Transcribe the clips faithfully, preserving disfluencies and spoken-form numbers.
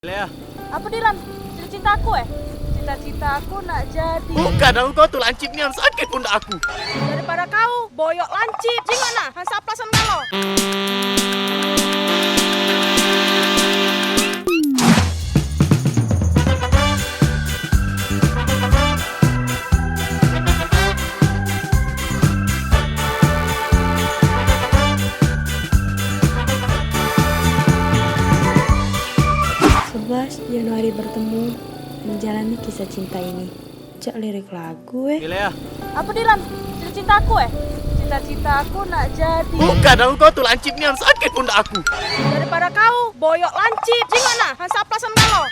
Lea. Apa, Dilan? Cinta-cinta aku, eh? Cita-cita aku nak jadi. Bukan, aku kau tu lancip nian, sakit pundak aku. Daripada kau boyok lancip, jingok nah, hansa plasan galo. Sebelas Januari bertemu, menjalani kisah cinta ini. Cak lirik lagu, eh. Lea. Apa, Dilan? Cinta-cinta aku, eh? Cita-cita aku nak jadi. Bukan, aku kau tu lancip nian, sakit pundak aku. Daripada kau boyok lancip, jingok nah, hansa plasan galo.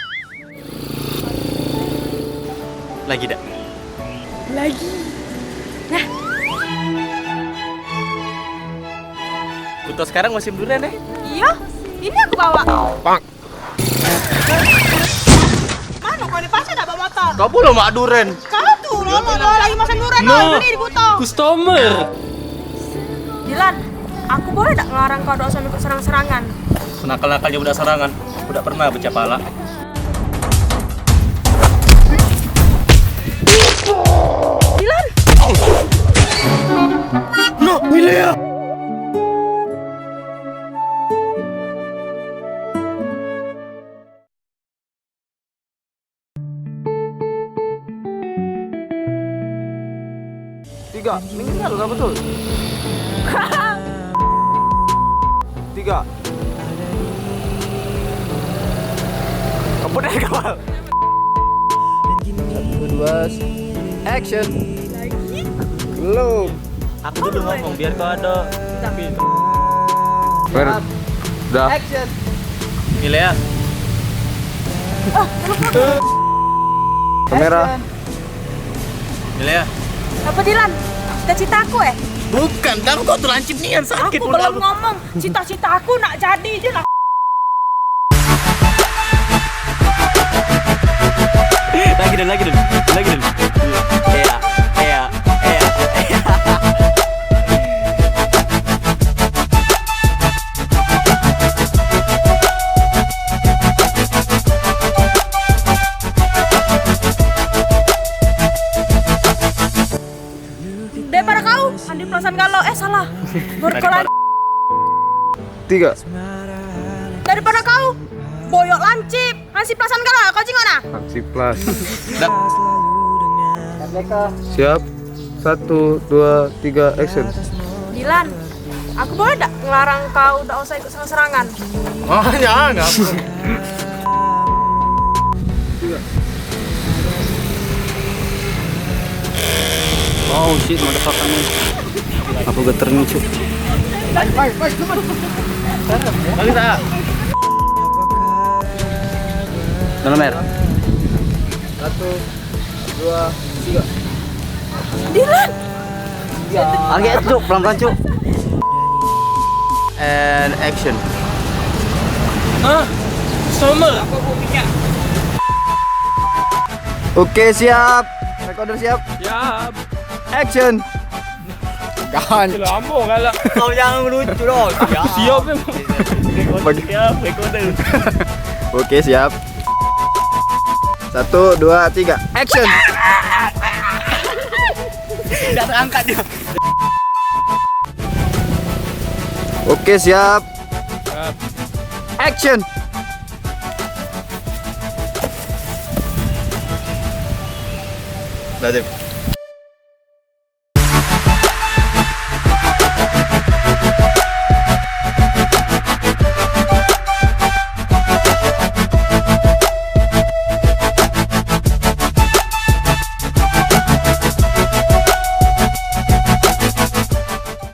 Lagi dak? Lagi. Nah. Kuto sekarang musim durian, eh? Iya, ini aku bawa. Pak. Mano kau ni, pasal dak bawa motor? Kau pulo mak duren. Kau tu, lo mau bawa lagi masan duren, no. Beli di Kuto. Customer. Dilan, aku boleh dak ngelarang kau dak usah ikut serang-serangan? Senakal-nakalnya budak serangan, aku dak pernah pecah pala. Dilan. No, Milea. Tiga, meninggal lah betul. Tiga. Apa dah kau? Satu, dua, action. Belum. Aku dulu ngomong biar kau ada. Ber. Dah. Action. Milea. Kamera. Milea. Apa, Dilan? Cita-cita aku, eh? Bukan, dah kau tu lancip nian, sakit. Aku belum ngomong. Cita-cita aku nak jadi je lah. Lagi dulu, lagi dulu, lagi dulu. Iya, iya, iya, iya. Daripada kau, Andi Pelasan Galo, eh, salah. Berkelan. Tiga. Daripada kau, boyok lancip, Hansi Pelasan Galo, kau jingok nah. Hansi Plus. Dah. Siap. Satu, dua, tiga, action. Dilan, aku boleh dak ngelarang kau dak usah ikut serang-serangan? Oh, jangan, ngapa? Oh shit, motherfucker nih. Apa geter nih, cuk? Balik, ah. Dalam air. Satu, dua, tiga. Dilan. Agak, cuk, pelan-pelan, cuk. And action. Hah? Summer. Oke, siap. Recorder siap. Siap. Action. Gan. Lama kalah. Kau jangan lucu dong. Siap. Siap memang. Recorder siap, recorder. Oke, siap. Satu, dua, tiga, action. Udah terangkat dia. Oke, siap. Siap. Action. Dah, Dim.